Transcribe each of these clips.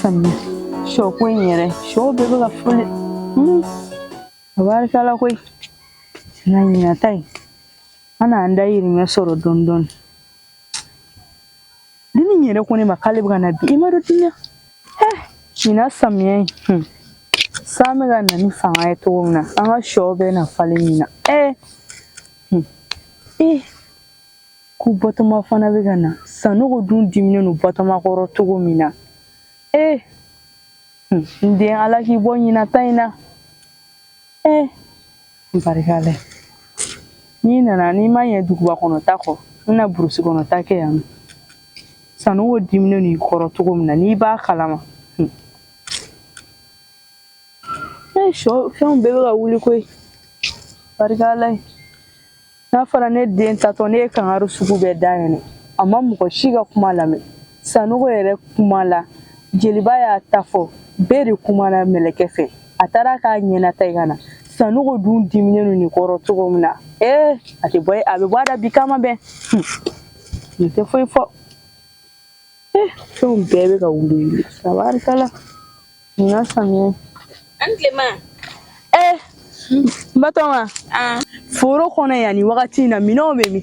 Samiya sɔ ko in yɛrɛ, sɔ bɛɛ bɛ ka falen. A barikala koyi. Nka ɲinan ta in, an n'an dayirimɛ sɔrɔ dɔɔni dɔɔni. Denni yɛrɛ ko ne ma k'ale bɛ ka na bi, i ma dɔn diɲɛ. Ɲinan samiya in, san bɛ ka na ni fanga ye cogo min na, an ka sɔ bɛ na falen ɲinan. Ko Batɔma fana bɛ ka na. Sanogo dun diminen don Batɔma kɔrɔ cogo min na. N den, Ala k'i bɔ ɲinan ta in na. N barika la. N'i nana, n'i ma ɲɛ duguba kɔnɔ ta kɔ, n bɛna burusi kɔnɔ ta kɛ yan nɔ. Sanogo diminen don i kɔrɔ cogo min na, n'i b'a kalama. Sɔ fɛnw bɛɛ bɛ ka wuli koyi. Barika Ala ye. N'a fɔra ne den tatɔ, ne ye kangari sugu bɛɛ da ɲɛnɛ, a ma mɔgɔ si ka kuma lamɛn. Sanogo yɛrɛ kuma la, Jeliba y'a ta fɔ, bɛɛ de kumana mɛlɛkɛ fɛ. A taara k'a ɲɛnata ye ka na. Sanogo dun diminen don nin kɔrɔ cogo min na, a tɛ bɔ, a bɛ bɔ a da bi kama bɛn. Nin tɛ foyi fɔ. Fɛnw bɛɛ bɛ ka wuli wuli, tabarikala nin ka samiya. An tilema. Batɔma, foro kɔnɔ yan nin wagati in na, minɛnw bɛ min?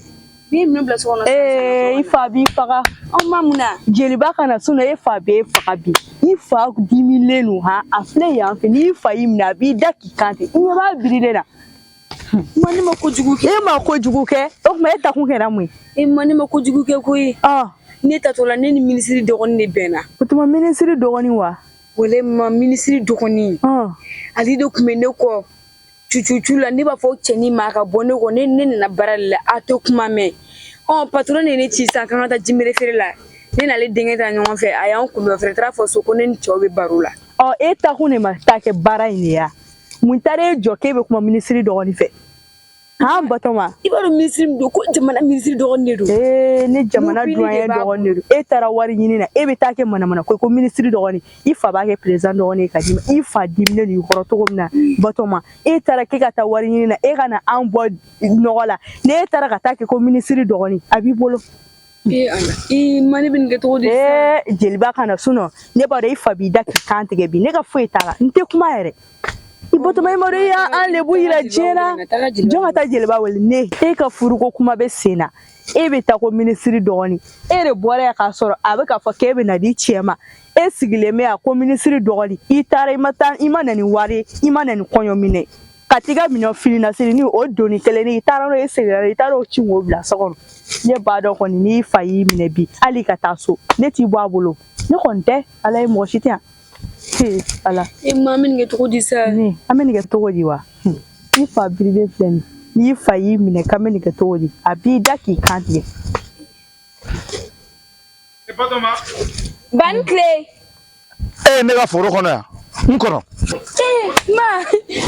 Ne ye minɛn bila so kɔnɔ. I fa b'i faga. Aw ma mun na? Jeliba kana sunɔ, e fa b'e faga bi. I fa dimilen don han, a filɛ yan fɛ. N'i fa y'i minɛ, a b'i da k'i kan ten. I ɲɛ b'a birilen na. Ma, ne ma kojugu kɛ. E ma kojugu kɛ? O tuma e takun kɛra mun ye? E ma, ne ma kojugu kɛ koyi. Ne tatɔ la, ne ni minisiri dɔgɔnin de bɛnna. O tuma minisiri dɔgɔnin wa? Wale ma, minisiri dɔgɔnin. Ale de tun bɛ ne kɔ cucucu la. Ne b'a fɔ cɛnin ma a ka bɔ ne kɔ. Ne nana baara de la, a tɛ kuma mɛn. Ɔ patron de ye ne ci sisan k'an ka taa jimere feere la. Ne n'ale denkɛ taara ɲɔgɔn fɛ, a y'an kunbɛn, o fɛnɛ taara fɔ so ko ne ni cɛw bɛ baro la. Ɔ, e takun de ma taa kɛ baara in de ya? Mun taara e jɔ k'e bɛ kuma minisiri dɔgɔnin fɛ han, Batɔma? I b'a dɔn minisiri min don, ko jamana minisiri dɔgɔnin de don. Ee, ne jamana Mobili de doyen b'a dɔgɔnin de don. E taara wari ɲini na, e bɛ taa kɛ manamana ko minisiri dɔgɔnin. I fa b'a kɛ président dɔgɔnin ye ka d'i ma. I fa diminen don i kɔrɔ cogo min na, Batɔma, e taara k'e ka taa wari ɲini na, e ka na an bɔ nɔgɔ la. N'e taara ka taa kɛ ko minisiri dɔgɔnin, a b'i bolo. Ee Ala, ee ma, ne bɛ nin kɛ cogo di sisan? Ee, Jeliba kana sunɔ, ne b'a dɔn i fa b'i da k'i kan tigɛ bi. Ne ka foyi t'a la, n tɛ kuma yɛrɛ. I Batɔma, i ma dɔn i y'an lebu yira diɲɛ na. Jɔn ka taa Jeliba wele? Ne e ka furuko kuma bɛ sen na, e bɛ taa ko minisiri dɔgɔnin. E de bɔra yan k'a sɔrɔ a bɛ k'a fɔ k'e bɛ na di cɛ ma. E sigilen bɛ yan ko minisiri dɔgɔnin. I taara, i ma taa, i ma na ni wari ye, i ma na ni kɔɲɔminɛ, ka t'i ka minɛn fini na siri ni o doni kelen ni i taara n'o ye, seginna i taara o ci k'o bila so kɔnɔ. Ne b'a dɔn kɔni, n'i fa y'i minɛ bi, hali ka taa so, ne t'i bɔ a bolo. Ne kɔni tɛ Ala ye, mɔgɔ si tɛ yan. Ee Ala. E ma, an bɛ nin kɛ cogo di sa? Ne, an bɛ nin kɛ cogo di wa? I fa birilen filɛ nin ye. N'i fa y'i minɛ k'an bɛ nin kɛ cogo di, a b'i da k'i kan tigɛ. Batɔma. Ban tile. E ye ne ka foro kɔnɔ yan, n kɔnɔ. Ma.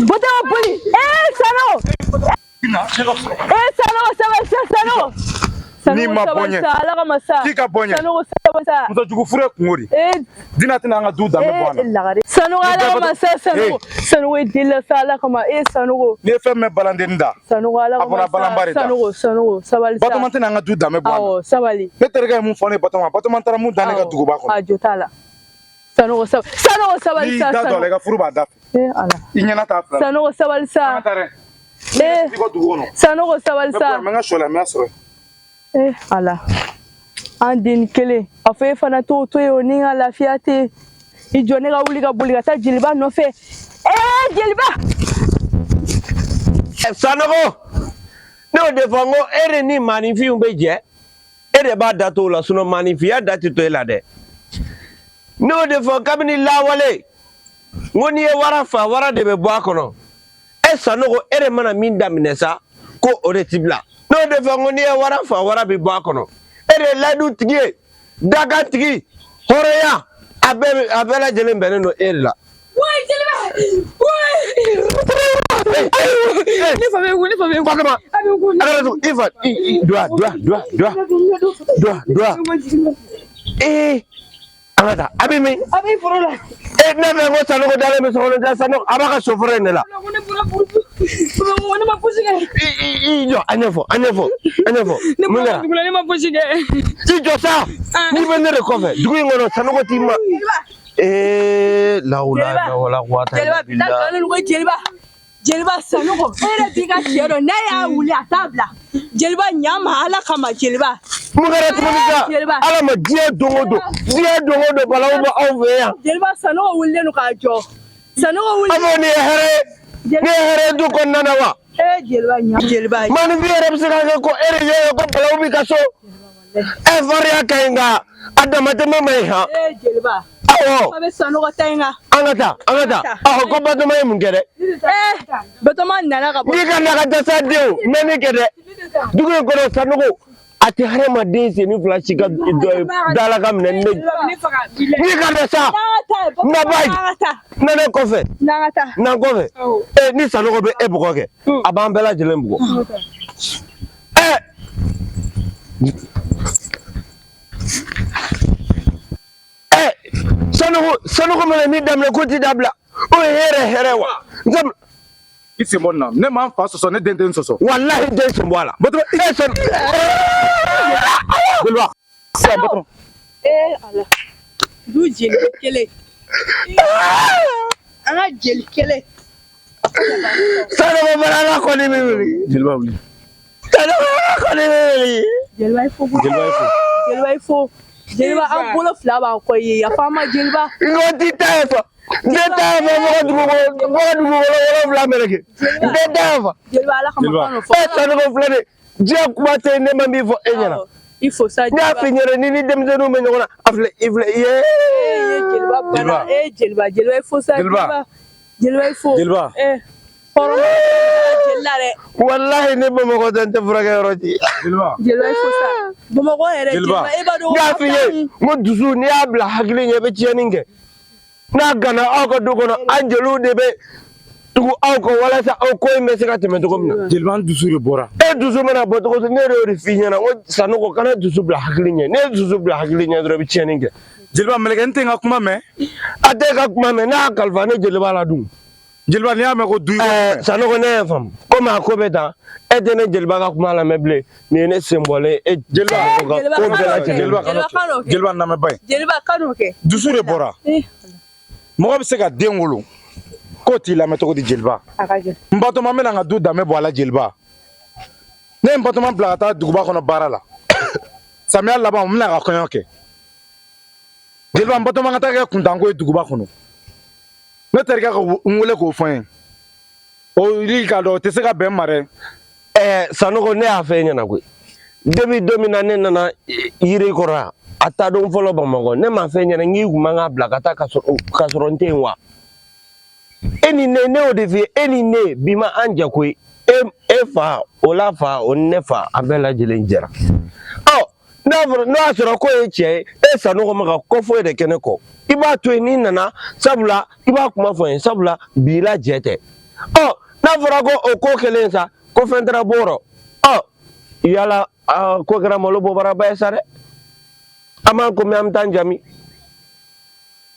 Batɔma, boli. Ee Sanogo. Ee Sanogo, sabali sa, Sanogo. N'i ma bɔ ɲɛ. Sa, Ala kama sa. K'i ka bɔ ɲɛ. Sanogo, sabali sa. Muso jugu furu ye kungo de. Ee. Dina tɛna an ka du danbe bɔ a Ee la. lagare. Sanogo, Ala kama sa, Sanogo. Sanogo, i delila sa, Ala kama. Ee Sanogo. N'i ye fɛn mɛn balandenni da. Sanogo, Ala A kama bɔra sa. balanba de da. Sanogo, Sanogo, sabali sa. Batɔma tɛna an ka du danbe bɔ a la. Awɔ, sabali. Ne terikɛ ye mun fɔ ne ye, Batɔma? Batɔma taara mun da ne ka Awɔ. duguba kɔnɔ? A jo t'a la. Sanogo, sabali. Sanogo, sabali N'i sa. da don a la, i Sanogo. ka furu b'a da fɛ. Ee Ala. I ɲɛna t'a fila la. Sanogo, sabali sa. An ka taa dɛ. Ee I kɔ dugu kɔnɔ. Sanogo, sabali N bɛ bɔ sa. yan, n bɛ n ka sɔ la, n bɛ sɔrɔ. Ee Ala, an den kelen, a fɔ e fana t'o to yen o, ni n ka lafiya tɛ yen. I jɔ, ne ka wuli ka boli ka taa Jeliba nɔfɛ. Ee Jeliba. Sanogo, ne y'o de fɔ n ko e de ni maaninfinw bɛ jɛ, e de b'a da to o la, sinon maaninfinya da tɛ to e la dɛ. Ne y'o de fɔ kabini lawale n ko n'i ye wara fa, wara de bɛ bɔ a kɔnɔ. E Sanogo, e de mana min daminɛ sa, ko o de ti bila. Ne y'o de fɔ n ko n'i ye wara fa, wara bɛ bɔ a kɔnɔ. E de ye layidu tigi ye, dakan tigi, hɔrɔnya, a bɛɛ lajɛlen bɛnnen don e de la. Wayi Jeliba. Wayi. Ne fa bɛ kun, ne fa bɛ kun. Batɔma, A bɛ kun. a kana tugu i fa i duwa duwa duwa duwa duwa duwa. Ee, an ka taa, a bɛ min? A bɛ foro la. E, ne fɛ ko Sanogo dalen bɛ so kɔnɔ ja, Sanogo a b'a ka soforo in de la. Ko ne bɔra foro. Ko ne ma fosi kɛ. I jɔ, a ɲɛfɔ, a ɲɛfɔ, a ɲɛfɔ. Ne Mun bɔra kɛra? dugu la, ne ma fosi kɛ. I jɔ sa, n'i bɛ ne de kɔfɛ dugu in kɔnɔ, Sanogo t'i ma. Ee lawula wala quwata Jeliba bi taa nkalon ko jeliba. Jeliba Sanogo e yɛrɛ b'i ka cɛ dɔn n'a y'a wuli a t'a bila. Jeliba ɲa ma Ala kama jeliba. Mun kɛra tuguni sa? Jeliba. Ala ma diɲɛ don o don, diɲɛ don o don balawu bɛ aw fɛ yan. Jeliba Sanogo wulilen don k'a jɔ. Sanogo A wulilen. fɔ nin ye hɛrɛ ye, nin ye hɛrɛ ye du kɔnɔna na wa? Ee jeliba ɲa. Jeliba. Maaninfin yɛrɛ bɛ se ka kɛ ko e de ye ko balawu b'i ka so. Ɛ farinya ka ɲi nka a damatɛmɛ man ɲi han. Ee jeliba. Awɔ. Fa bɛ Sanogo ta in kan. An ka taa, an ka taa. Ɔhɔ, ko Batoma ye mun kɛ dɛ? Ee Batoma nana ka bɔ. N'i ka na ka dasa denw, n bɛ min kɛ dɛ. Dugu in kɔnɔ Sanogo, a tɛ hadamaden senni fila si ka dɔ ye dala ka minɛ ni ne. N'i ka na sa, N'an ka taa na Batoma ba ye. n'an ka taa. Na ne kɔfɛ, N'an ka taa. na n kɔfɛ. Ee ni Sanogo bɛ e bugɔ kɛ, a b'an bɛɛ lajɛlen bugɔ. Ɛ ɛ Sanogo, Sanogo mana min daminɛ k'o ti dabila. O ye hɛrɛ hɛrɛ wa? N I sen bɔ nin na. Ne ma n fa sɔsɔ, ne den tɛ n sɔsɔ. Walahi den sen bɔ a la. Batoma, E sen. Jeliba. Sisan Batoma. Ee Ala. Du jeli kelen. An ka jeli kelen. Sanogo fana ka kɔni bɛ wuli. Jeliba wuli. Sanogo fana kɔni bɛ wuli. Jeliba i fo. Jeliba i fo. Jeliba i fo. Jeliba an bolo fila b'an kɔ i ye yafa an ma jeliba. N ko ti taa ye fa. N tɛ taa ye fa fo ka dugukolo fo ka dugukolo wolonwula meleke. N tɛ taa ye fa. Jeliba Ala kama Jeliba. kan n'o fɔ. E Sanogo filɛ de diɲɛ kuma tɛ yen ne ma min fɔ e ɲɛna. I fo sa N y'a jeliba. f'i ɲɛna ni ni denmisɛnninw bɛ ɲɔgɔn na a filɛ i filɛ i ye. Ee jeliba bana. Jeliba. Ee jeliba jeliba i fo sa Jeliba. jeliba. Jeliba i fo. Jeliba. Ee hɔrɔn jeli la dɛ. Walahi ne Bamakɔ tɛ n tɛ furakɛ yɔrɔ ci. Jeliba. Jeliba i fo sa. Bamakɔ yɛrɛ Jeliba. jeliba e b'a dɔn N y'a f'i ye n ko dusu n'i y'a bila hakili ɲɛ i bɛ tiɲɛni kɛ. N'a gana aw ka du kɔnɔ an jeliw de bɛ tugu aw kɔ walasa aw ko in bɛ se ka tɛmɛ cogo min na. Jeliba n dusu de bɔra. E dusu mana bɔ cogo ne de y'o de f'i ɲɛna n ko Sanogo kana dusu bila hakili ɲɛ n'e ye dusu bila hakili ɲɛ dɔrɔn i bɛ tiɲɛni kɛ. Jeliba mɛlɛkɛ n tɛ n ka kuma mɛn. A tɛ ka kuma mɛn n'a y'a kalifa ne jeliba la dun. Jeliba n'i y'a mɛn ko du i ko Ɛɛ Sanogo ne y'a faamu komi a ko bɛ tan e tɛ ne jeliba ka kuma lamɛn bilen nin ye ne sen bɔlen ye e Jeliba. Sanogo ka Jeliba ko kan'o bɛɛ kɛ. lajɛlen. Jeliba kan'o Jeliba kan'o kɛ. kɛ. Jeliba n lamɛn ba ye. Jeliba kan'o kɛ. Dusu de bɔra. Ee Mɔgɔ bɛ se ka den wolo k'o t'i lamɛn cogo di jeliba? a ka gɛlɛn. N Batoma n bɛna n ka du danbe bɔ a la jeliba. Ne ye n Batoma bila ka taa duguba kɔnɔ baara la. Samiya laban n bɛna ka kɔɲɔ kɛ. Jeliba n Batoma ka taa kɛ kuntanko ye duguba kɔnɔ. Ne terikɛ ka n wele k'o fɔ n ye. O yiri k'a dɔn o tɛ se ka bɛn n ma dɛ. Ɛɛ Sanogo ne y'a fɔ e ɲɛna koyi depuis don min na ne nana yiri kɔrɔ yan a taa don fɔlɔ Bamakɔ ne m'a fɔ e ɲɛna n k'i kun man k'a bila ka taa ka sɔrɔ n tɛ yen wa? E ni ne ne y'o de f'i ye e ni ne bi ma an jɛ koyi e fa o la fa o ni ne fa an bɛɛ lajɛlen jɛra. Ɔ n'a fɔra n'o y'a sɔrɔ k'o ye tiɲɛ ye e Sanogo ma ka kɔ foyi de kɛ ne kɔ i b'a to yen n'i nana sabula i b'a kuma fɔ n ye sabula bi la jɛ tɛ. Ɔ n'a fɔra ko o ko kɛlen sa ko fɛn taara bɔ o rɔ ɔ yala ko kɛra malo bɔbaraba ye sa dɛ an b'an komi an bɛ taa n jami.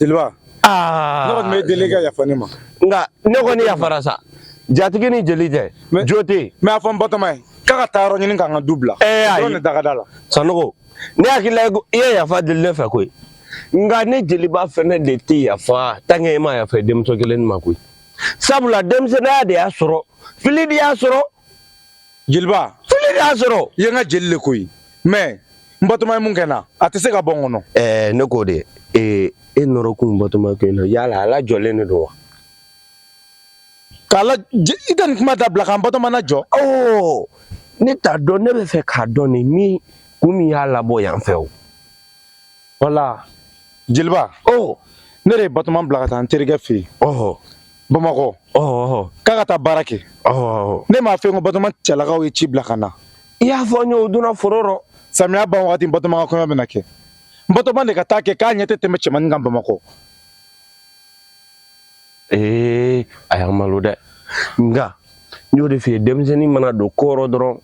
Jeliba. Aa Ne kɔni bɛ deli ka yafa ne ma. Nka ne kɔni yafara sa jatigi ni jeli tɛ jo tɛ yen. Mais a fɔ n Batoma ye k'a ka taa yɔrɔ ɲini k'an ka du bila. Ee ayi. O dɔrɔn de da ka d'a la. Sanogo ne hakili la i ye yafa deli ne fɛ koyi nka ne jeliba fɛnɛ de tɛ yafa tant que e ma yafa denmuso kelen ma koyi sabula denmisɛnninya de y'a sɔrɔ fili de y'a sɔrɔ. Jeliba. Fili de y'a sɔrɔ. I ye n ka jeli le koyi mais n Batoma ye mun kɛ n na a tɛ se ka bɔ n kɔnɔ. Ɛɛ ne k'o de ee e nɔrɔ kun Batoma ko in na yala ala jɔlen de don wa? K'a la i tɛ nin kuma dabila k'an Batoma na jɔ. Ɔ ne t'a dɔn ne bɛ fɛ k'a dɔn nin min kun min y'a labɔ yan fɛ o. Wala jeliba. Ɔ ne de ye Batoma bila ka taa n terikɛ fɛ yen. Ɔhɔ. Bamakɔ. Ɔhɔ. K'a ka taa baara kɛ. Ɔhɔ. Ne m'a fɔ ye ko Batoma cɛlakaw ye ci bila ka na. I y'a fɔ n ye o donna foro rɔ. Samiya ban wagati Batoma ka kɔɲɔ bɛna kɛ. Batoma de ka taa kɛ k'a ɲɛ tɛ tɛmɛ cɛmanin kan Bamakɔ. Ee a y'an malo dɛ nka n y'o de f'i ye denmisɛnnin mana don ko rɔ dɔrɔn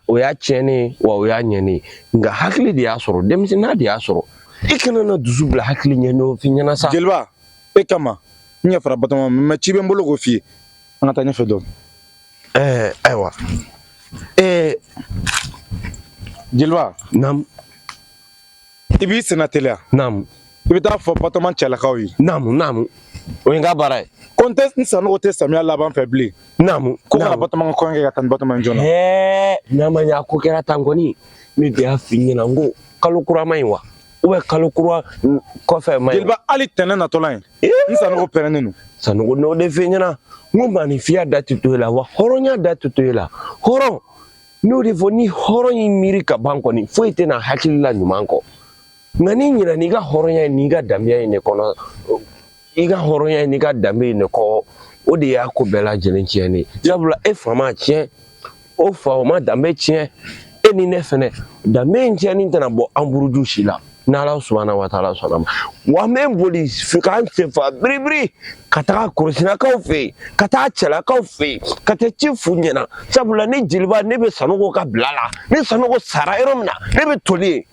o y'a tiɲɛnen ye wa o y'a ɲɛnen ye nka hakili de y'a sɔrɔ denmisɛnninya de y'a sɔrɔ i kana na dusu bila hakili ɲɛ n'o f'i ɲɛna sa. Jeliba e kama n yafara Batoma ma mais ci bɛ n bolo k'o f'i ye an ka taa ɲɛfɛ dɔɔni. Ɛɛ ayiwa ɛɛ Jeliba. Naamu. I b'i senna teliya. Naamu. I bɛ taa fɔ Batɔma cɛlakaw ye. Naamu, naamu. O ye n ka baara ye. Ko n tɛ n Sanogo tɛ samiya laban fɛ bilen. Naamu. Ko kana Batɔma ka kɔɲɔ kɛ ka taa ni Batɔma ye joona. Ɛɛ, n'a ma ɲɛ a ko kɛra tan kɔni, ne de y'a f'i ɲɛna n ko kalo kura ma ɲi wa? Ou bien kalo kura kɔfɛ ma ɲi. Jeliba, hali tɛnɛn natɔla in, n Sanogo pɛrɛnnen don. Sanogo, n'o de f'i ɲɛna n ko maaninfinya da tɛ to e la wa hɔrɔnya da tɛ to e la. Hɔrɔn, n'o de fɔ, ni hɔrɔn y'i miiri ka ban kɔni, foyi tɛna hakili la ɲuman kɔ. Nka n'i ɲinɛ n'i ka hɔrɔnya ye n'i ka danbeya ye ne kɔnɔ, i ka hɔrɔnya ye n'i ka danbe ye ne kɔ, o de y'a ko bɛɛ lajɛlen tiɲɛnen ye. Sabula e fa ma tiɲɛ, o fa o ma danbe tiɲɛ, e ni ne fɛnɛ danbe in tiɲɛni tɛna bɔ an buruju si la n'Ala subahana wa taala sɔnna ma. Wa an bɛ boli k'an sen fa biribiri ka taga Korosinakaw fɛ yen, ka taa cɛlakaw fɛ yen, ka taa ci f'u ɲɛna. Sabula ne jeliba, ne bɛ Sanogo ka bila la, ni Sanogo sara yɔrɔ min na, ne bɛ toli yen.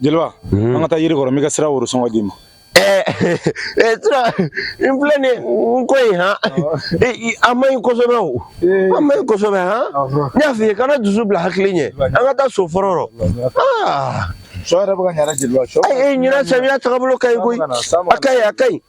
Jeliba, an ka taa yiri kɔrɔ, n b'i ka sira woro sɔngɔ d'i ma. Sira n filɛ nin n ko in han, a man ɲi kosɛbɛ o, a man ɲi kosɛbɛ han. N y'a f'i ye kana dusu bila hakili ɲɛ, an ka taa so fɔlɔ rɔ. Sɔ yɛrɛ bɛ ka ɲa dɛ jeliba. Sɔ. Ayi, ɲinan samiya tagabolo ka ɲi koyi, a ka ɲi, a ka ɲi.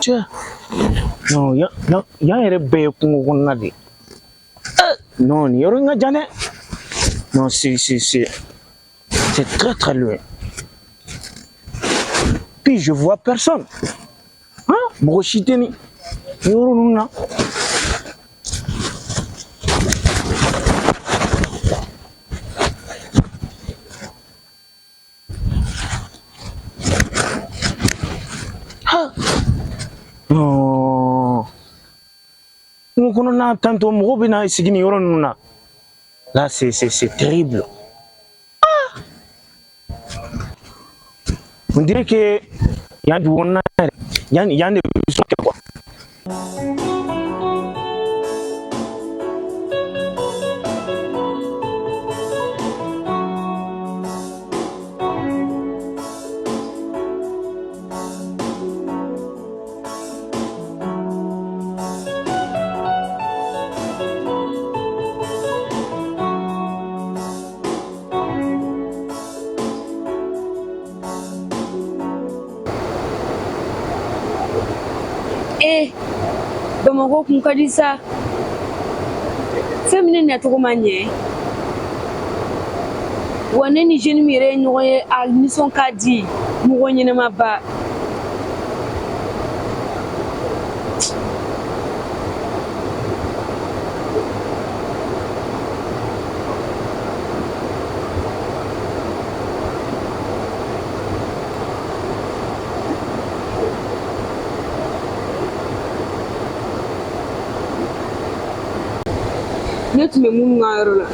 Cɛ, non, yan yan yɛrɛ bɛɛ ye kungo kɔnɔna de ye. Non, nin yɔrɔ in ka jan dɛ. Non, c'est très très loin. Puis je vois personne. Hein? Mɔgɔ si tɛ nin yɔrɔ ninnu na. Non. Kungo kɔnɔna tantôt mɔgɔw bɛ na sigi nin yɔrɔ ninnu na. Là, c'est terrible. Ah! On dirait que yan dugu kɔnɔna yɛrɛ, yan yan de bɛ sɔn kɛ quoi. Eh, Bamakɔ kun ka di sa. Fɛn min ne nacogo ma ɲɛ. Wa ne ni jeune min yɛrɛ ye ɲɔgɔn ye, a nisɔn ka di, mɔgɔ ɲɛnɛmaba. Ne tun bɛ minnu ka yɔrɔ la,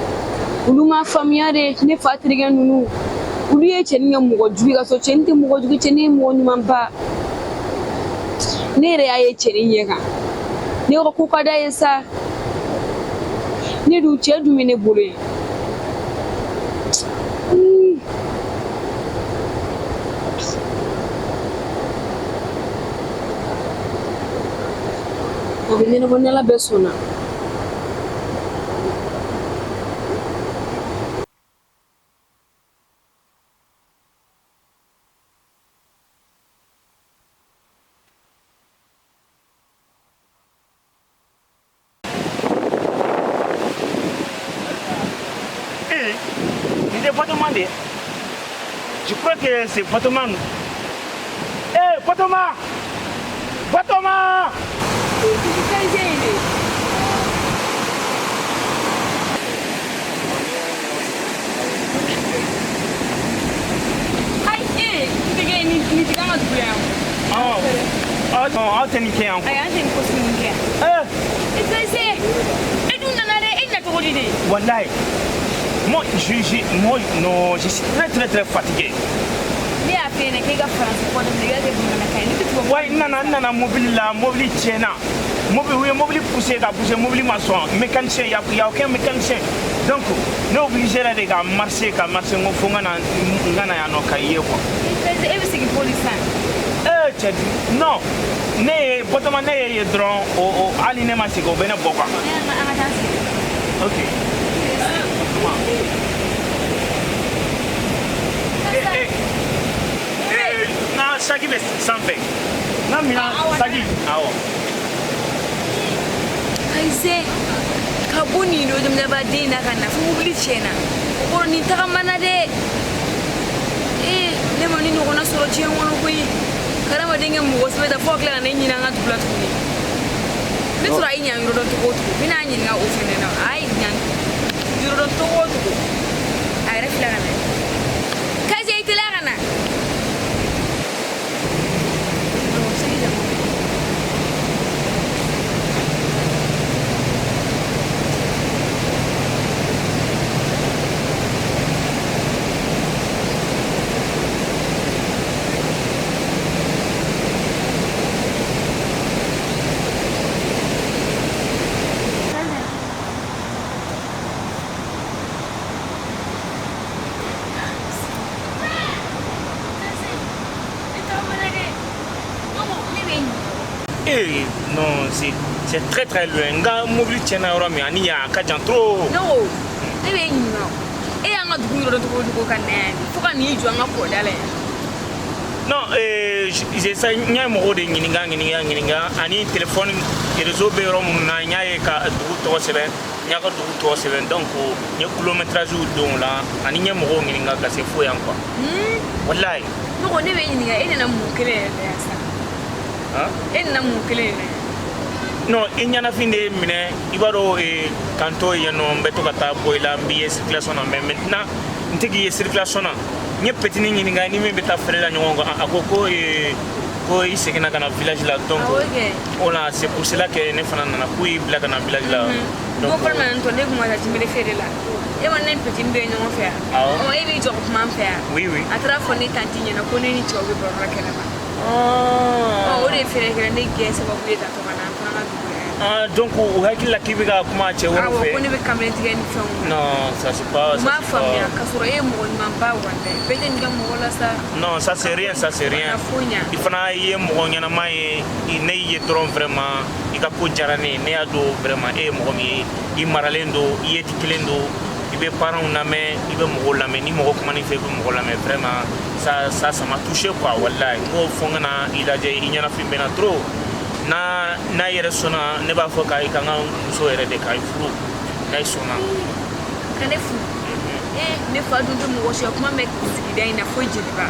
olu ma faamuya de. Ne fa terikɛ ninnu, olu ye cɛnin kɛ mɔgɔ jugu ye, ka sɔrɔ cɛnin tɛ mɔgɔ jugu, cɛnin ye mɔgɔ ɲumanba. Ne yɛrɛ y'a ye cɛnin ɲɛ kan, ne ko ko ka d'a ye sa. Ne dun, cɛ dun bɛ ne bolo yen. O bɛ ɲɛnabɔ ni Ala bɛɛ sɔnna. Eh, nin tɛ Batoma de ye? Je crois que c'est Batoma. Eh, Batoma! Batoma! Ayi, ee, n tɛ nin tɛ k'an ka dugu la yan. Aw tɛ nin kɛ yan. Ayi, an tɛ nin ko sugu ninnu kɛ yan. Eh, E tɛ se, e dun nana dɛ, e na cogo di de? Wallahi. Moi, moi, non, je suis très très très fatigué. Ne y'a f'e ɲɛna k'e ka faransi fɔ daminɛ, i k'a kɛ bamanankan ye. Ne tɛ tubabu. Wa n nana mobili la, mobili tiɲɛna. Mobili, u ye mobili poussé ka poussé, mobili ma sɔn. Mécanicien, y a aucun mécanicien. Donc, ne obligé la de ka marcher, ka marcher, n ko fo n ka na yan nɔ ka i ye quoi. E bɛ segin fo de sisan. Eh, cɛ, non. Ne ye bɔtɔma, ne ye dɔrɔn, o hali ne ma segin, o bɛ ne bɔ quoi. Ne an ka taa sigi. Ok. Eh, eh, eh, n ka saki bɛ sanfɛ. N ka minɛn saki. Awɔ. Ayize, ka bɔ nin dɔdɔminɛbaden na ka na fo mobili tiɲɛna, o kɔrɔ nin tagama na dɛ. Ee, ne ma ni ɲɔgɔnna sɔrɔ diɲɛ kɔnɔ koyi. Ka hadamaden kɛ mɔgɔ sɛbɛ ta fo ka tila ka ne ɲini an ka dugu la tuguni. Ne tora a ye ɲan yɔrɔ dɔn cogo o cogo, n bɛna a ɲininka o fɛnɛ na. A ye ɲan yɔrɔ dɔn cogo o cogo, a yɛrɛ filɛ ka na. Kaze, i teliya ka na. Awɔ, segi jama. Ne tagama dɛ. Ne bɛ ɲininka. Eh, non, c'est très très loin. N ka mobili tiɲɛna yɔrɔ min ani yan, a ka jan trop. Ne ko ne bɛ ɲininka o. E y'an ka dugu yɔrɔ dɔn cogo o cogo ka na yan fo ka n'i jɔ an ka kɔda la yan? Non, j'ai ça, n ye mɔgɔw de ɲininka ɲininka ɲininka ani téléphone réseau bɛ yɔrɔ minnu na, n y'a ye ka dugu tɔgɔ sɛbɛn, n y'a ka dugu tɔgɔ sɛbɛn, donc n ye kilométrage don o la ani n ye mɔgɔw ɲininka ka se fo yan quoi. Wallahi. Ne ko ne bɛ ɲininka, e nana mun kelen yɛrɛ la yan sisan? Hein? E nana mun kelen yɛrɛ? Non, i ɲɛnafin de ye minɛ, i b'a dɔn, k'an to yen nɔ, n bɛ to ka taa bɔ i la, n b'i ye circulation na, mais maintenant n tɛ k'i ye circulation na. N ye petini ɲininka ni min bɛ taa feere la ɲɔgɔn kan, a ko ko i seginna ka na village la, donc Awɔ kɛ. voilà, c'est pour cela que ne fana nana k'u y'i bila ka na village la. Donc walima n tɔ ne kun ma taa jimere feere la, e ma ne ni petini bɛ ɲɔgɔn fɛ yan? Awɔ. Ɔ, e b'i jɔ ka kuma an fɛ yan. Oui, oui. A taara fɔ ne tantie ɲɛna ko ne ni cɛw bɛ baro la kɛnɛma. Ɔ, o de fɛnɛ kɛra ne gɛn sababu ye tantɔ ka na an fana ka dugu la yan. Ah, donc u hakili la k'i bɛ ka kuma cɛ wɛrɛ Awɔ, fɛ. ko ne bɛ kamalen tigɛ ni fɛnw na. Non, ça c'est pas U ça m'a c'est faamuya pas k'a sɔrɔ e ye mɔgɔ ɲumanba, walayi bɛɛ tɛ nin kɛ mɔgɔ la sa. Non, ça c'est rien, ça c'est rien. Ka foyi ɲa. I fana ye mɔgɔ ɲɛnama ye, ne y'i ye dɔrɔn, vraiment i ka ko diyara ne ye. Ne y'a dɔn vraiment e ye mɔgɔ min ye, i maralen don, i ye kelen don, i bɛ parents lamɛn, i bɛ mɔgɔw lamɛn, ni mɔgɔ kuma n'i fɛ, i bɛ mɔgɔ lamɛn. Vraiment, ça m'a touché quoi, wallahi. N ko fo n ka na i lajɛ, i ɲɛnafin bɛ na trop. N'a n'a yɛrɛ sɔnna, ne b'a fɔ k'a ka n ka muso yɛrɛ de k'a furu, n'a sɔnna. Ka ne furu? Ee, ne fa dun tɛ mɔgɔ si ka kuma mɛn sigida in na fo jeliba.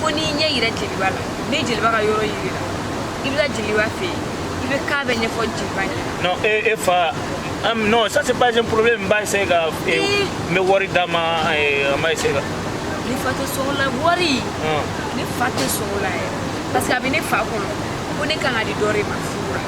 Fo n'i ɲɛ yira jeliba la, ne jeliba ka yɔrɔ yiri la, i bɛ taa jeliba fɛ yen, i bɛ kan bɛɛ ɲɛfɔ jeliba ɲɛna. Non, e fa, non, ça c'est pas un problème. N b'a essayer ka n bɛ wari d'a ma, an b'a essayer ka. Ne fa tɛ sɔn o la, wari. Ne fa tɛ sɔn o la yɛrɛ, parce que a bɛ ne fa kɔnɔ ko ne kan ka di dɔ de ma furu la.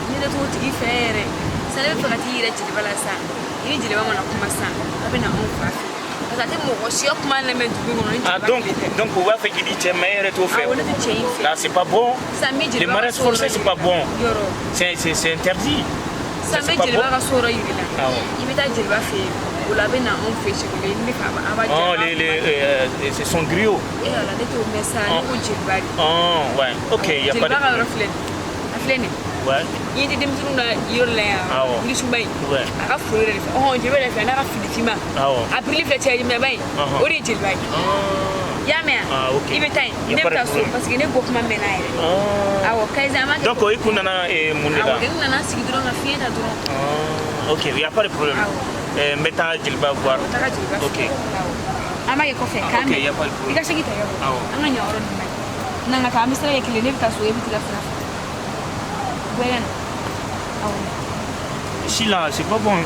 Ne tɛ t'o tigi fɛ yɛrɛ sisan. Ne bɛ fɛ ka t'i yɛrɛ jeliba la sisan. I ni jeliba mana kuma sisan, a bɛ na anw fa fɛ, parce que a tɛ mɔgɔ si ka kuma lamɛn dugu in kɔnɔ ni Ah, jeliba donc, kelen tɛ. donc u b'a fɛ k'i di cɛ ma, e yɛrɛ t'o fɛ. Awɔ, ne tɛ cɛ in fɛ. Là, c'est pas bon. Sisan n bɛ Le jeliba ka mariage so yɔrɔ forcé, c'est yir'i pas la. bon. Yɔrɔ. C'est interdit. Sisan n C'est bɛ pas jeliba bon. ka so yɔrɔ yir'i la. Awɔ. I bɛ taa jeliba fɛ yen, o la a bɛ na anw fɛ siɲɛ kelen, ne fa a b'a Oh, c'est son griot. E ala, ne t'o mɛn sa, ne ko jeliba de. Oh, ouais. Ok, y a pas de Jeliba ka yɔrɔ problème. filɛ nin ye, a filɛ nin ye. I ɲɛ tɛ denmisɛnninw na yɔrɔ la yan? Awɔ. Yirisuba in. Ouais. A ka foro yɛrɛ de filɛ, ɔhɔn, jeliba yɛrɛ filɛ n'a ka fini finma. Awɔ. A birili filɛ, cɛ jeliba in. O de ye jeliba ye. Ah. I y'a mɛn? Ah, ok. I bɛ taa yen, Y a ne pas bɛ de taa so, problème. parce que ne bɔ kuma mɛnna yɛrɛ. Ah. Awɔ, Kayiza, an b'a kɛ. Donc, i kun nana mun de la? Awɔ, ne nana sigi dɔrɔn ka fiɲɛ ta dɔrɔn. Ah, ok, y a pas de problème. Awɔ. N bɛ taa jeliba voir. Taga jeliba fɛ. Ok. Awɔ, an b'a kɛ kɔfɛ k'an Ok, bɛn. y a pas de problème. I ka segi ta yɔrɔ. Awɔ. An ka ɲa yɔrɔ nin na n'an ka taa, an bɛ sira kɛ kelen, ne bɛ taa so, e bɛ t'i ka sira fɛ. Bɛɛ ka na. Awɔ. Ici là, c'est pas bon.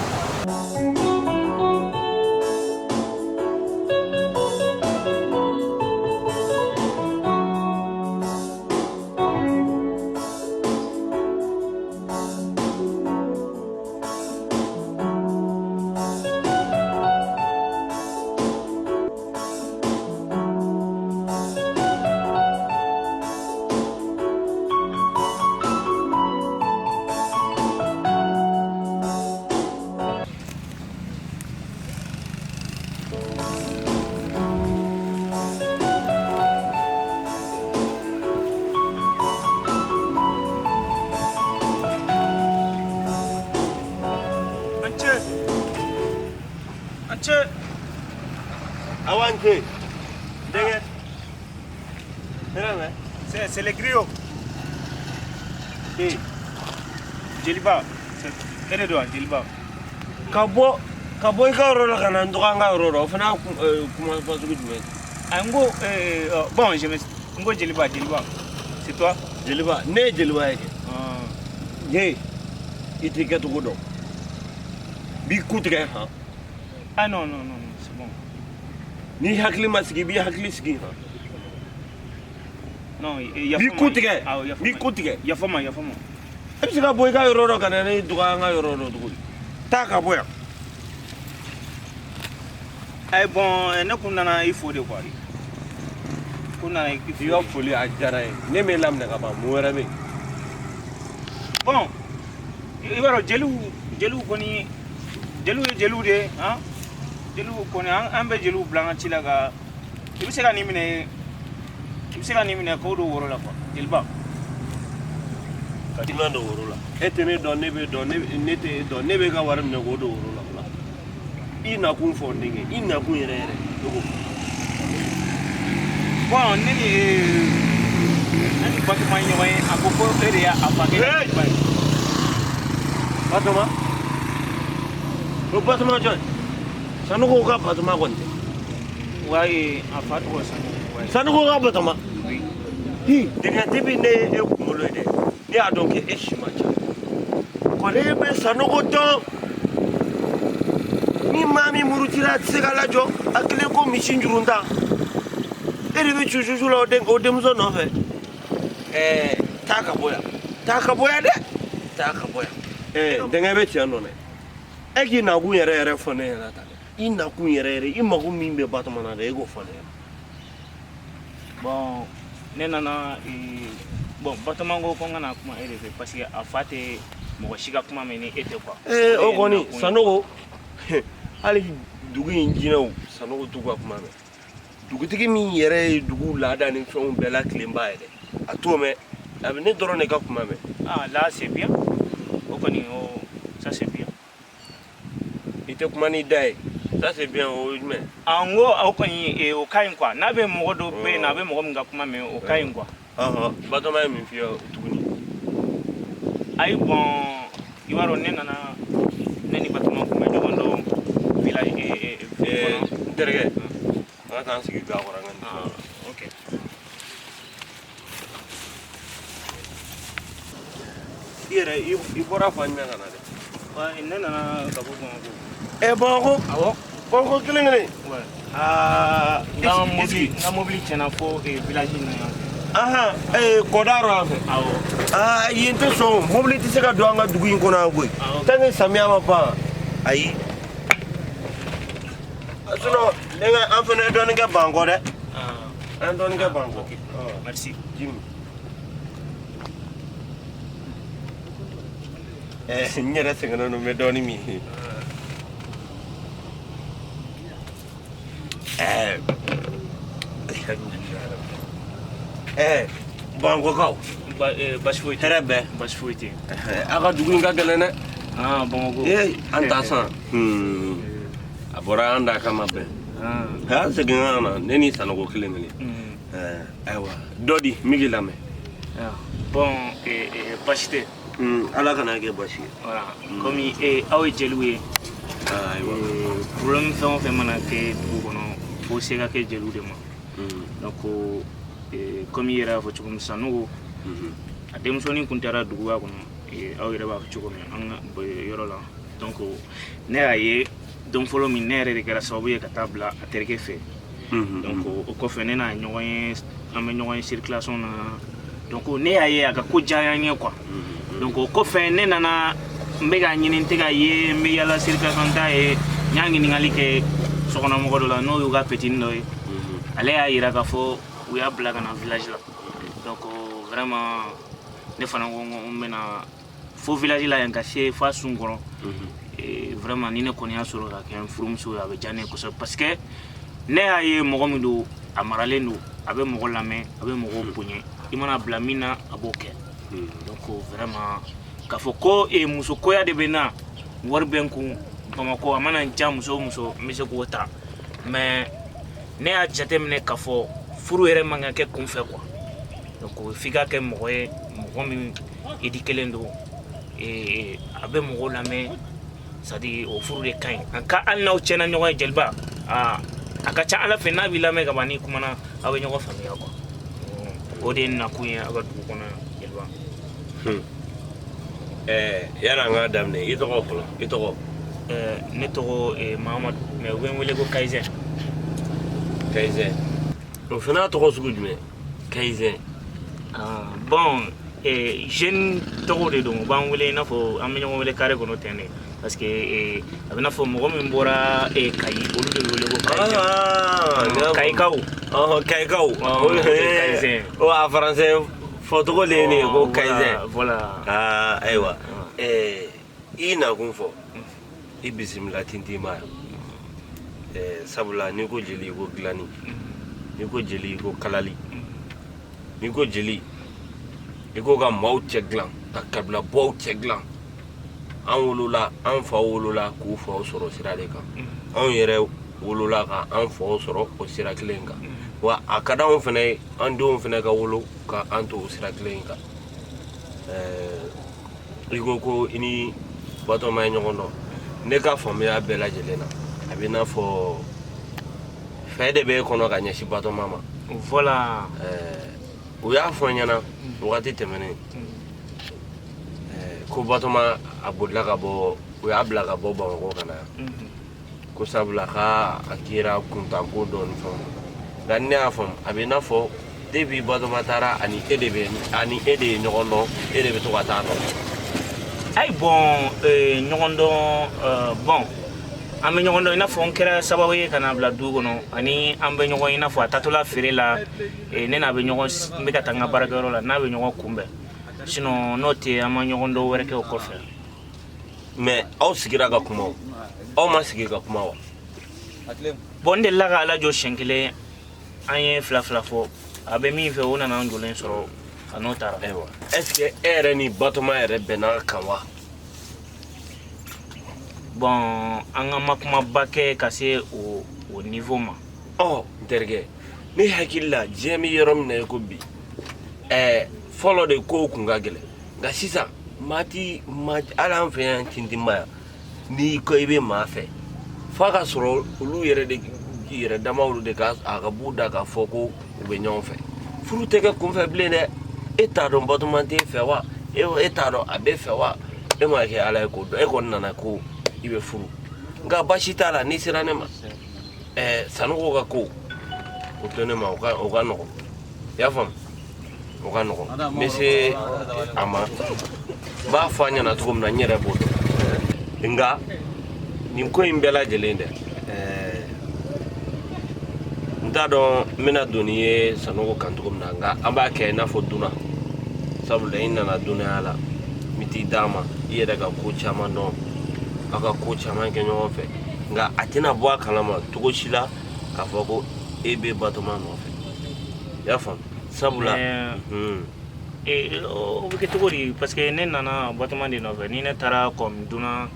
Hey, denkɛ. Hɛrɛ bɛ? C'est le griot. Hey. Jeliba, e de don wa Jeliba? Ka bɔ i ka yɔrɔ la ka na n dɔgɔ an ka yɔrɔ la, o fana y'a kuma fasugu jumɛn ye? Ah, n ko bon, je me n ko Jeliba, Jeliba. C'est toi? Jeliba, ne ye jeliba ye kɛ. Ah. Ye, i t'i kɛcogo dɔn. B'i ku tigɛ han. Ah non, non, non, non, c'est bon. N'i hakili ma sigi, i b'i hakili sigi han. Non, yafa B'i ma. ku tigɛ. Awɔ, yafa B'i ma. ku tigɛ. Yafa ma, yafa ma. E bɛ se ka bɔ i ka yɔrɔ dɔ ka na ne dɔgɔ an ka yɔrɔ dɔ cogo di? Taa ka bɔ yan. Eh bon, ne kun nana i fo de quoi. Kun nana i fo. I ka foli a diyara n ye. Ne m'e laminɛ ka ban, mun wɛrɛ bɛ yen? Bon, i b'a dɔn jeliw kɔni, jeliw ye jeliw de ye, han? Jeliw kɔni, an bɛ jeliw bila an ka ci la ka i bɛ se ka nin minɛ, i bɛ se ka nin minɛ k'o don woro la quoi, jeliba. Ka jumɛn don woro la? E tɛ ne dɔn, ne b'e dɔn, ne tɛ e dɔn, ne b'e ka wari minɛ k'o don woro la o la. I nakun fɔ n denkɛ, i nakun yɛrɛ yɛrɛ, e k'o fɔ. Bon, ne ni Batoma ye ɲɔgɔn ye, a ko ko e de y'a fa k'e de ye jeliba ye. Batoma? O Batoma jɔn? Sanogo ka Batoma kɔni tɛ. Ouais, a fa tɔgɔ Sanogo. Ouais. Sanogo ka Batoma? Oui. Hi, denkɛ, depuis ne ye e kunkolo ye dɛ, ne y'a dɔn k'e si man ca. Kɔni e bɛ Sanogo dɔn. Ni maa min murutila a tɛ se ka lajɔ, a kelen ko misi njuruntan. E de bɛ cucucu la o den o denmuso nɔfɛ. Ɛɛ, taa ka bɔ yan. Taa ka bɔ yan dɛ. Taa ka bɔ yan. Ɛɛ, denkɛ bɛ tiɲɛ dɔn dɛ. E k'i nakun yɛrɛ yɛrɛ fɔ ne ɲɛna tan dɛ. I nakun yɛrɛ yɛrɛ, i mako min bɛ Batoma na dɛ, e k'o fɔ ne ɲɛna. Bon, ne nana bon, Batoma ko ko n kana kuma e de fɛ parce que a fa tɛ mɔgɔ si ka kuma mɛn ni e tɛ quoi. Ee, o de ye kɔni nakun ye. Sanogo, hali dugu in jinɛw, Sanogo t'u ka kuma mɛn. Dugutigi min yɛrɛ ye dugu laada ni fɛnw bɛɛ la tilenba ye dɛ, a t'o mɛn, a bɛ ne dɔrɔn de ka kuma mɛn. Ah là c'est bien. O kɔni o ça c'est bien. I tɛ kuma n'i da ye, ça c'est bien, o ye jumɛn? Ah, n ko o kɔni o ka ɲi quoi. N'a bɛ mɔgɔ dɔ bɛ yen nɔ, a bɛ mɔgɔ min ka kuma mɛn, o ka ɲi quoi. Ɔhɔn, Batoma ye mun f'i ye tuguni? Ayi, bon, i b'a dɔn ne nana, ne ni Batoma kun bɛ ɲɔgɔn dɔn village ville Ee, kɔnɔ. n terikɛ, an ka taa an sigi ga kɔrɔ an ka nin Ah, fɛn. Ok. I yɛrɛ, i bɔra fan jumɛn ka na dɛ? Ouais, ne nana ka bɔ Bamakɔ. Ɛ, Bamakɔ? Awɔ. Bamakɔ kelen kelen? Ouais. Aa. N ka mobili tiɲɛna fo village in na yan fɛ. Ahan, ee, kɔda yɔrɔ yan fɛ? Awɔ. Aa, yen tɛ sɔn, mobili tɛ se ka don an ka dugu in kɔnɔ yan koyi. Awɔ. Tant que samiya ma ban, ayi. Sinon denkɛ, an fana ye dɔɔnin kɛ Bankɔ dɛ. Ah, An ye dɔɔnin kɛ Bankɔ. Ok. Merci. Jimi. Ɛɛ, n yɛrɛ sɛgɛnnen don, n bɛ dɔɔnin min. Ɛɛ, alihamudulilayi. Ɛɛ, Bankɔkaw. Basi foyi tɛ. Hɛrɛ bɛɛ. Basi foyi tɛ. Aw ka dugu in ka gɛlɛn dɛ. Ah, Bamakɔ. Ee, an ta san. A bɔra an da kama bɛn. Ah. An seginna ka na, ne ni Sanogo kelen kelen. Ɛɛ, ayiwa, dɔ di, n bɛ k'i lamɛn. Ah. Bon, basi tɛ. Ala kana kɛ basi ye. Voilà. Komi aw ye jeliw ye. Ayiwa. Problème fɛn o fɛn mana kɛ dugu kɔnɔ, fo se ka kɛ jeliw de ma. Donc komi i yɛrɛ y'a fɔ cogo min, Sanogo a denmusonin kun taara duguba kɔnɔ, aw yɛrɛ b'a fɔ cogo min an ka yɔrɔ la. Donc ne y'a ye don fɔlɔ min, ne yɛrɛ de kɛra sababu ye ka taa bila a terikɛ fɛ. Donc o kɔfɛ, ne n'a ɲɔgɔn ye, an bɛ ɲɔgɔn ye circulation na. Donc ne y'a ye a ka ko diyara n ye quoi. Donc o kɔfɛ, ne nana, n bɛ k'a ɲini, n tɛ k'a ye, n bɛ yala circulation t'a ye. N y'a ɲininkali kɛ sokɔnɔmɔgɔ dɔ la, n'o y'u ka petini dɔ ye. Ale y'a yira k'a fɔ u y'a bila ka na village la. Donc vraiment, ne fana ko n bɛna fo village la yan ka se f'a sun kɔrɔ. Et vraiment, ni ne kɔni y'a sɔrɔ ka kɛ n furumuso ye, a bɛ diya ne ye kosɛbɛ parce que ne y'a ye mɔgɔ min don, a maralen don, a bɛ mɔgɔ lamɛn, a bɛ mɔgɔw bonya, i mana bila min na, a b'o kɛ. Donc vraiment, k'a fɔ ko muso koya de bɛ n na, wari bɛ n kun Bamakɔ, a mana n diya muso o muso, n bɛ se k'o ta, mais Ne y'a jateminɛ k'a fɔ furu yɛrɛ man kan kɛ kunfɛ quoi. Donc f'i ka kɛ mɔgɔ ye, mɔgɔ min éduquélen don, a bɛ mɔgɔw lamɛn, c'est à dire o furu de ka ɲi. En cas hali n'aw tiɲɛna ɲɔgɔn ye, jeliba, aa, a ka ca ala fɛ n'a b'i lamɛn ka ban, n'i kumana aw bɛ ɲɔgɔn faamuya quoi. O de ye n nakun ye aw ka dugu kɔnɔ yan, jeliba. Yanni an k'a daminɛ, i tɔgɔ fɔlɔ, i tɔgɔ? Ne tɔgɔ Mahamadu, mais u bɛ n wele ko Kayizɛn. Kayizɛn, o fana tɔgɔ sugu jumɛn, Kayizɛn? Bon, jeune tɔgɔ de don. U b'an wele i n'a fɔ an bɛ ɲɔgɔn wele carré kɔnɔ ten de, parce que a bɛ n'a fɔ mɔgɔ min bɔra Kayi, olu de bɛ wele ko Kayizɛn, Kayikaw. Kayikaw, o a français fɔcogo de ye nin ye ko Kayizɛn. Voilà. Aa, ayiwa, i nakun fɔ, i bisimila Tintinba yan. Sabula n'i ko jeli, i ko dilanni, n'i ko jeli, i ko kalali, n'i ko jeli, i ko ka maaw cɛ dilan, ka kabilabaw cɛ dilan. An wolola, an faw wolola k'u faw sɔrɔ sira de kan, anw yɛrɛ wolola ka an faw sɔrɔ o sira kelen kan, wa a ka d'anw fana ye an denw fana ka wolo ka an to o sira kelen kan. I ko ko i ni Batɔma ye ɲɔgɔn dɔn. Ne ka faamuya bɛɛ lajɛlen na, a bɛ i n'a fɔ fɛ de b'e kɔnɔ ka ɲɛsin Batɔma ma. Voilà. U y'a fɔ n ɲɛna wagati tɛmɛnen ko Batɔma a bolila ka bɔ, u y'a bila ka bɔ Bamakɔ ka na yan, ko sabula k'a a kɛra kuntanko dɔ ni fɛnw. Nka ni ne y'a faamu, a bɛ i n'a fɔ depuis Batɔma taara, ani e de bɛ, ani e de ye ɲɔgɔn dɔn, e de bɛ to ka taa nɔfɛ. Ayi, bon, ɲɔgɔn dɔn, bon, an bɛ ɲɔgɔn dɔn i n'a fɔ n kɛra sababu ye ka n'a bila du kɔnɔ, ani an bɛ ɲɔgɔn i n'a fɔ a taatɔla feere la, ne n'a bɛ ɲɔgɔn, n bɛ ka taa n ka baarakɛyɔrɔ la, n'a bɛ ɲɔgɔn kunbɛn. Sinon n'o tɛ, an ma ɲɔgɔn dɔn wɛrɛ kɛ o kɔfɛ. Mais aw sigira ka kuma o, aw ma sigi ka kuma wa? Bon, n delila k'a lajɔ siɲɛ kelen, an ye fila fila fɔ, a bɛ min fɛ, o nana an jɔlen sɔrɔ a n'o taara. Ayiwa, est ce que e yɛrɛ ni Batɔma yɛrɛ bɛnna kan wa? Bon, an ka ma kumaba kɛ ka se o niveau ma. Ɔ, n terikɛ, ne hakili la, diɲɛ bɛ yɔrɔ min na i ko bi, fɔlɔ de kow kun ka gɛlɛn, nka sisan maa ti maa, hali an fɛ yan Tintinba yan, n'i ko i bɛ maa fɛ, f'a ka sɔrɔ olu yɛrɛ de yɛrɛ damaw de ka a ka b'u da k'a fɔ ko u bɛ ɲɔgɔn fɛ. Furu tɛ kɛ kunfɛ bilen dɛ. E t'a dɔn Batɔma t'e fɛ wa, e t'a dɔn a b'e fɛ wa, e ma kɛ ala ye k'o dɔn. E kɔni nana ko i bɛ furu, nka baasi t'a la n'i sera ne ma. Sanogo ka ko o to ne ma, o ka nɔgɔn, i y'a faamu, o ka nɔgɔn. N bɛ se a ma, n b'a fɔ a ɲɛna cogo min na, n yɛrɛ b'o dɔn. Nka nin ko in bɛɛ lajɛlen dɛ, n t'a dɔn n bɛna don n'i ye Sanogo kan cogo min na, nka an b'a kɛ i n'a fɔ dunan, sabula i nana dunanya la, n bɛ t'i d'a ma, i yɛrɛ ka ko caman dɔn, aw ka ko caman kɛ ɲɔgɔn fɛ, nka a tɛna bɔ a kalama cogo si la k'a fɔ ko e bɛ Batɔma nɔfɛ, i y'a faamu, sabula. O bɛ kɛ cogo di? Parce que ne nana Batɔma de nɔfɛ, ni ne taara comme dunan,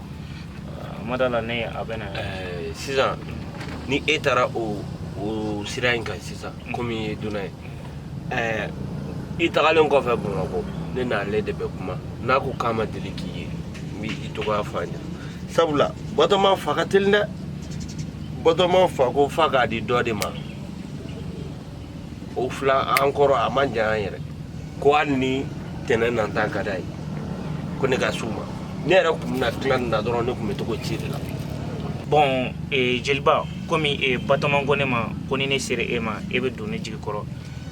ma da la ne a bɛ na. Sisan ni e taara o sira in kan sisan, komi i ye dunan ye, i tagalen kɔfɛ Bamakɔ, ne n'ale de bɛ kuma, n'a ko k'a ma deli k'i ye, n b'i tɔgɔya fɔ a ɲɛna, sabula Batɔma fa ka teli dɛ. Batɔma fa ko f'a k'a di dɔ de ma, o fila an kɔrɔ, a man jan an yɛrɛ ko hali ni tɛnɛ nantan ka d'a ye ko ne ka s'u ma. Ne yɛrɛ tun bɛna tila nin na dɔrɔn, ne tun bɛ to ci de la. Bon, jeliba, komi Batɔma ko ne ma ko ni ne sera e ma, e bɛ don ne jigi kɔrɔ,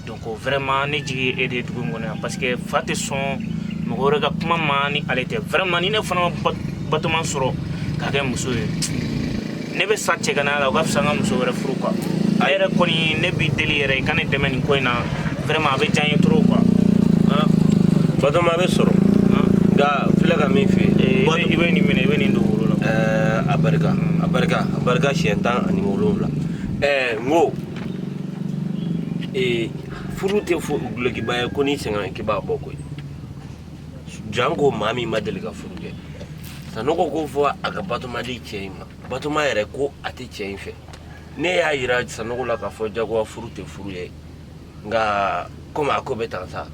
donc vraiment ne jigi ye e de ye dugu in kɔnɔ yan, parce que fa tɛ sɔn mɔgɔ wɛrɛ ka kuma ma ni ale tɛ. Vraiment, ni ne fana ma Batɔma sɔrɔ k'a kɛ muso ye, ne bɛ sa cɛganaya la, o ka fisa n ka muso wɛrɛ furu quoi. A yɛrɛ kɔni, ne b'i deli yɛrɛ, i ka ne dɛmɛ nin ko in na, vraiment a bɛ diya n ye trop quoi. Batɔma bɛ sɔrɔ, nka filɛ ka min f'i ye. I bɛ nin minɛ, i bɛ nin don woro la. A barika, a barika, a barika siɲɛ 17. N ko furu tɛ fo dulokiba ye ko n'i sɛgɛnna k'i b'a bɔ koyi, janko maa min ma deli ka furu kɛ. Sanogo ko fɔ a ka Batɔma di cɛ in ma, Batɔma yɛrɛ ko a tɛ cɛ in fɛ. Ne y'a yira Sanogo la k'a fɔ jagoya furu tɛ furu ye, nka komi a ko bɛ tan sa,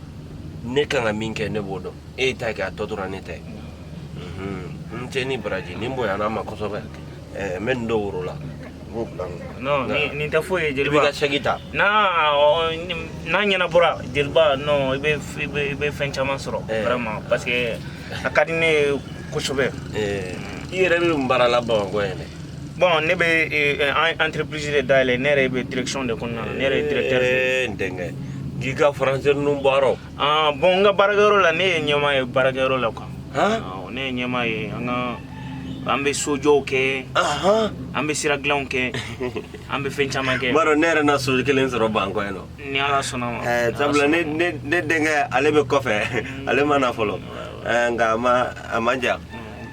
ne kan ka min kɛ, ne b'o dɔn. E ye ta kɛ, a tɔ tora ne ta ye. N cɛ ni baraji, nin bonyana ma kosɛbɛ. N bɛ nin don woro la, n b'o bila n kun. Non, nin tɛ foyi ye. I b'i Jeliba. ka sɛgi ta. N'a ɲɛnabɔra, Jeliba, non, i bɛ fɛn caman sɔrɔ vraiment, parce que a ka di ne ye kosɛbɛ. I yɛrɛ bɛ mun baara la Bamakɔ yan dɛ? Bon, ne bɛ entreprise de dayɛlɛ. Ne yɛrɛ bɛ direction de kɔnɔna na, ne yɛrɛ ye directeur de ye. N denkɛ, k'i ka français ninnu bɔ a rɔ. Ah bon, n ka baarakɛyɔrɔ la, ne ye ɲɛmaa ye baarakɛyɔrɔ la quoi. Han? Awɔ, ne ye ɲɛmaa ye. An bɛ sojɔw kɛ, an bɛ sira dilanw kɛ, an bɛ fɛn caman kɛ. N b'a dɔn, ne yɛrɛ na so kelen sɔrɔ Bamakɔ yan nɔ. Ni Ala sɔnna ma. Sabula ne denkɛ, ale bɛ kɔfɛ, ale ma na fɔlɔ. Nka a ma ja.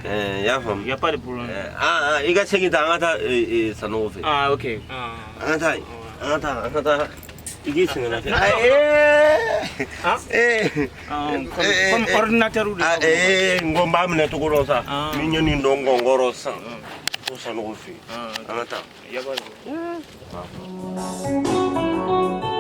I y'a faamu. Y a pas de problème. Ah, i ka segin ta, an ka taa Sanogo fɛ. Ah ok. An ka taa, an ka taa, an ka taa. I k'i sɛgɛn lafiya. Ah. Comme ordinateur de. Ah, n ko n b'a minɛ cogo dɔ sa. Ni n ye nin don ngɔngɔrɔ sisan. Ko Sanogo fɛ yen. An ka taa. Y a pas de problème.